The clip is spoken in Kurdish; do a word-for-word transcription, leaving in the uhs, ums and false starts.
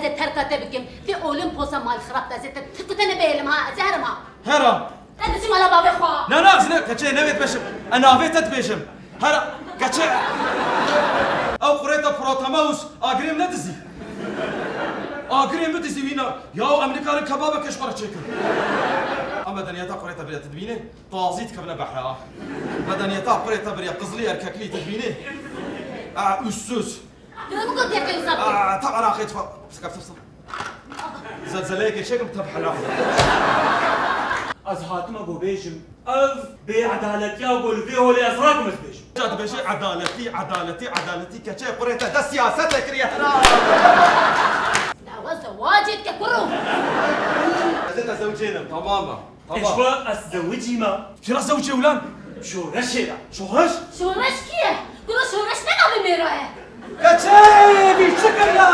Te terka te bikim. Vê Olimposa malxirab te zê te, tu kutene bêlim ha, ez herim ha. Hera. Ez diçim mala bavê xwe. Na, na, ez ne, keçê newê dibêjim. E navê te dibêjim. Hera, keçê. Ew qurêta Protemeus, agirê min nedizî. Agirê min dizî wîna. Ya em nikarin kebabek ji xwe re çêkin. Em medeniyeta qurêta biriye, tu dibînî? Tazî dikevine behre ha. Medeniyeta qurêta biriye, qizilî erkeklî, tu dibînî? A, üstsüz. Dura min got yekê wisa bike. Aa, tam eraqê tu. Sikap, sikap, sikap. Zelzeleyekê çêkim, tam hela. Ez hatime ku bêjim, ev bêedaletiya ku li vê holê ez rakim ez bêjim. Ca dibêjî edaletî, edaletî, edaletî, keçê qurê te de siyaset kiriye. Dawa zewacê dike kuro. Ez ê te zewcênim, tamam e. Tamam. Eşwa ez zewicî me. Çira zewcê ulan? Şoreşê re. Şoreş? Şoreş kî ye? Kuro şoreş ne navê mêra ye? Keçê, vî çi kiriya?